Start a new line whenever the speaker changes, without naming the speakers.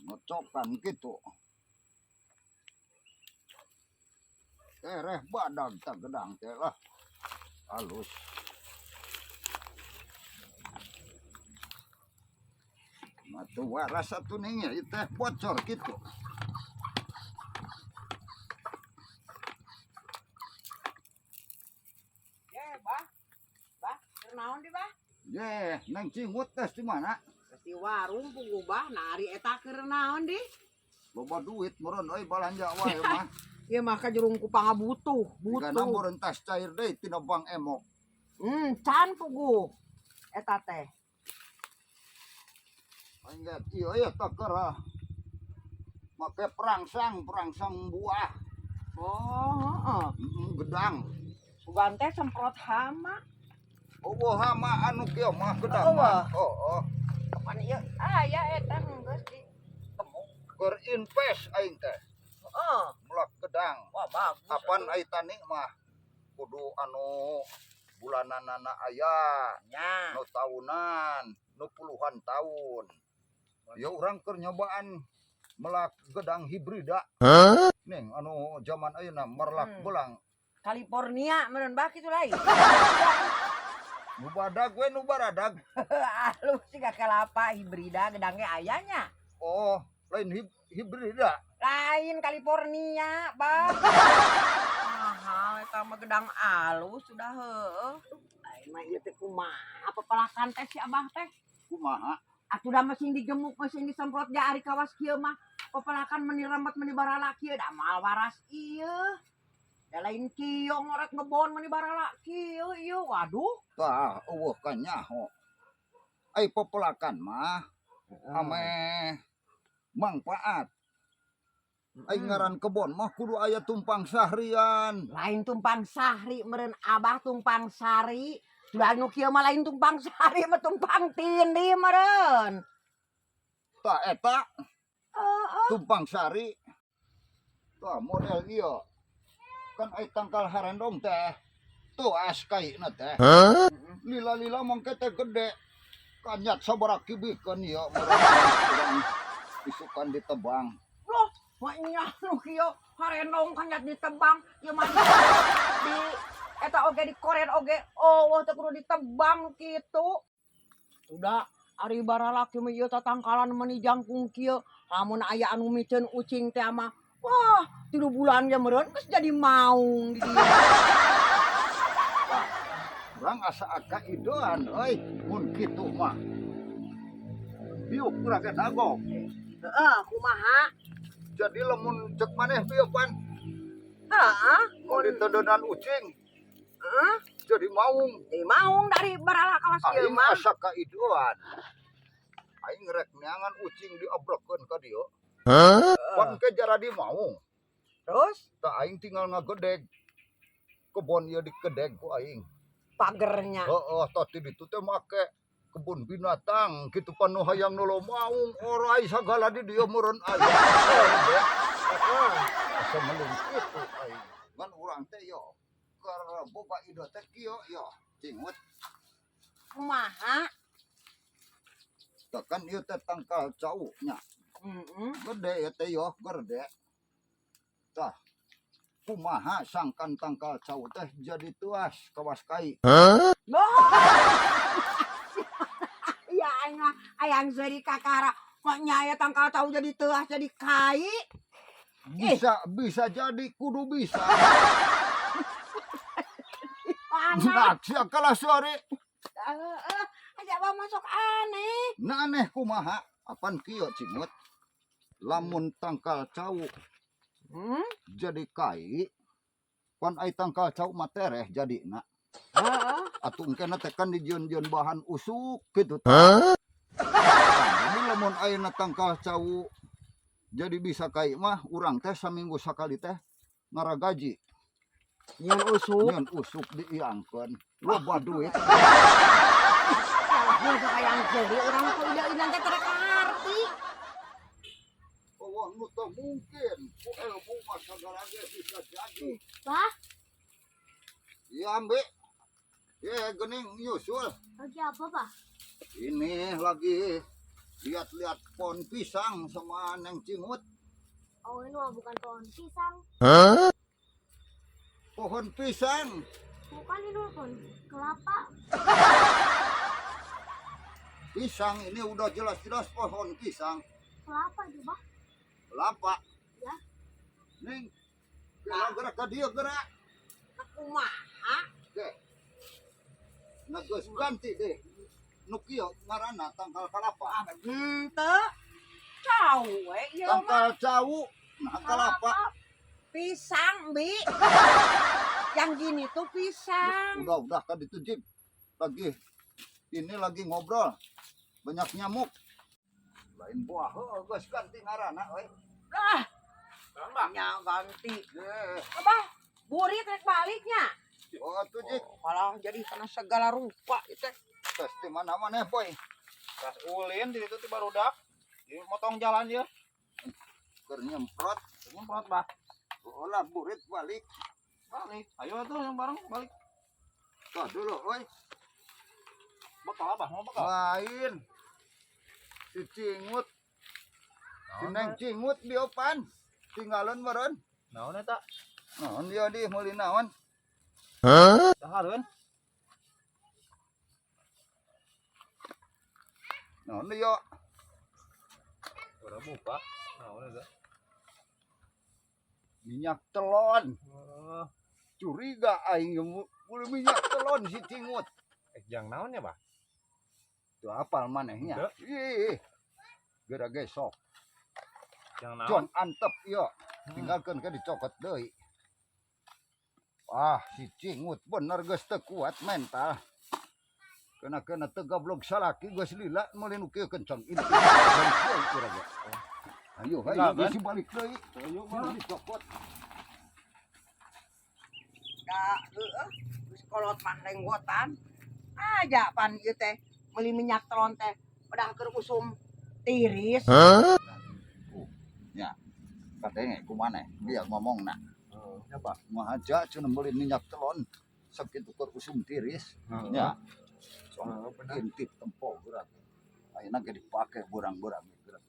Ngocokan gitu. Tereh badag tak gedang teh lah. Halus. Matu waras atuh ning ieu teh bocor gitu.
Ye, Bah. Bah, keur naon di, Bah?
Ye, Neng Cingut teh di mana?
Geus di warung puguh, Bah. Nah, ari eta keur naon di?
Loba duit meureun euy balanja wae mah.
Ieu mah kajurung ku pangabutuh,
Jigana
butuh.
meureun tas cair deui tina Bank Emok.
Can puguh. Eta teh.
Aing ge ieu ya teh keur make perangsang, perangsang buah.
Oh, heeh.
Gedang.
Sugan teh semprot hama.
Eueuh hama anu kieu mah gedang
Eueuh.
mah. Heeh.
Kapan ieu? Aya eta geus di temu.
Keur invest aing teh
Heeh.
melak gedang.
Wah, bagus.
Apan ai tani mah kudu anu bulananana aya,
Nya.
nu tahunan, nu puluhan tahun. Ya urang keur nyobaan melak gedang hibrida. Neng anu zaman ayeuna merlak belang.
California meureun, Bah, kitu lain.
Nu badag we nu baradag.
Alus siga kelapa hibrida gedangnya ayanya.
Oh, lain hibrida.
Lain California, Bah. Mahal eta mah gedang alus sudah heueuh. Lain mah ieu teh kumaha pepelakan teh si Abah teh.
Kumaha?
Atuh da mesin digemuk, mesin disemprot ja ari kawas kieu mah. Pepelakan meni remet meni barala kieu da moal waras ieu. Da lain kieu ngorek ngebon meni barala kieu ieu. Waduh.
Tah, eueuh kanyaho. Ai pepelakan mah ameh mangpaat. Ai ngaran kebon mah kudu aya tumpang sahrian.
Lain tumpang sahri meureun, Abah, tumpang sari. Sudah anu kieu mah lain tumpang sari mah tumpang tindih meureun.
Tah eta
Heeh.
tumpang sari. Tah model ieu. Kan ai tangkal harendong teh tuas kaina teh. Lila-lila mangke teh gede. Kanyat sabaraha kibikeun ieu meureun isukan ditebang.
Loh, maknya nu kieu harendong kanyat ditebang ieu mah di eta oge dikoren oge oh teu kudu ditebang kitu. Udah ari baralaki mah ieu tatangkalan meni jangkung kieu lamun aya anu miceun ucing teh mah wah 3 bulan ge meureun geus jadi maung di dieu.
Urang asa aka idean euy mun kitu mah. Biuk urang ge nagok.
Heeh, kumaha?
Jadi lamun cek maneh bieu pan
Heeh,
mun diteudeunan ucing
heeh,
jadi maung.
Jadi maung dari barala kawas kieu
Aing
mah.
asa kaidean. Aing rek neangan ucing diabrekeun ka dieu. Pan ke jaradi maung.
Terus
Tah aing tinggal ngagedeg. Kebon ieu dikedeg ku aing.
Pagernya.
Heeh, tah ti ditu teh make kebun binatang kitu pan nu hayang nolo maung orai sagala di dieu meureun aya.
Heeh.
Asa mending kitu aing. Ngan urang teh yo keur boga ide teh kieu yo. Cingut.
Kumaha?
Tah kan ieu teh tangkal cau nya.
Heeh.
Gede ya teh yo, gede. Tah kumaha sangkan tangkal cau teh jadi tuas kawas kai.
Loh. Ya aing mah ayang seuri kakara. Kok nya aya tangkal cau jadi teuas jadi kai?
Bisa, bisa jadi, kudu bisa.
Mana?
Nah, sia kalah sore.
Heeh, aja abah masuk aneh.
Nah aneh kumaha? Apan kieu Cingut? Lamun tangkal cau jadi kai, pan ai tangkal cau mah tereh jadina.
Heeh.
Atuh engkena teh kan dijieun-jieun bahan usuk kitu tah. Nah, jadi lamun ayeuna tangkal cau jadi bisa kai mah urang teh saminggu sakali teh ngaragaji.
Nyieun usuk.
Nyieun usuk diiangkeun. Loba duit.
Salah sok hayang seuri urang ku ide-idean teh teu kaharti.
Wah, nu teu mungkin ku ilmu mah sagala ge bisa jadi.
Bah,
Iya, Ambe. Ya, gening nyusul.
lagi apa, Pak?
Ini lagi Lihat-lihat pohon pisang sama Neng Cingut.
Oh, ini mah bukan pohon pisang.
Pohon pisang.
Bukan, ini mah pohon kelapa.
Pisang ini udah jelas-jelas pohon pisang.
Kelapa juga.
Kelapa.
Ya.
Neng, gerak gerak ke dia gerak.
Kumaha?
Deh. Nah, geus ganti deh. Nu kieu ngaranna tangkal kalapa.
Ah, henteu. Cau we ieu mah.
Tangkal cau, nah kalapa.
Pisang, Bi. Yang gini tuh pisang.
Udah kan itu Jim. Lagi ini lagi ngobrol. Banyak nyamuk. Lain buah, heuh geus ganti ngaranna euy.
Ah,
Naon, Bah?
nya ganti.
Deh.
Abah, burit rek baliknya.
Oh, tuh Jik.
Oh, kalau jadi karena segala rupa itu.
Tes di mana-mana boy.
Tas ulin di ditu ti barudak. Di motong jalan ya.
Keur nyemprot.
Nyemprot, Bah.
Oh lah burit balik.
Balik. Ayo atuh yang bareng balik.
Tuh dulu euy.
Bekal, Abah, mau bekal.
Lain. Si Cingut, si Neng Cingut diopan. Tinggalan meureun.
Naon eta?
Naon dia di meuli naon?
Dahareun.
Naon dia?
Udah buka. Naon eta?
Minyak telon.
Oh,
Curiga aing meuli minyak telon si Cingut.
eh jang naon ya, Bah?
Tuh apal manehnya. Ih. Geura ge sok.
Jang naon?
Jon antep ieu. Tinggalkeun ke dicokot deui. Ah, si Cingut bener geus teu kuat mental. Kena-kena teu gablog salaki geus lila meuli nu kieu kencang inti. Balik deui geura ge. Ayo, ayo geus balik deui.
Ayo,
Sini dicokot.
Da, heeh. Geus kolot mah renggotan. Aja pan ieu teh meuli minyak telon teh udah keur usum tiris.
Ya. Katanya kumaha dia ngomongna.
Oh, ya, Bah.
Ngahaja cenah meuli minyak telon sakitu keur usum tiris. Ya.
Oh, bener.
Intip tempo geura. Ayeuna ge dipake burang-burang geura.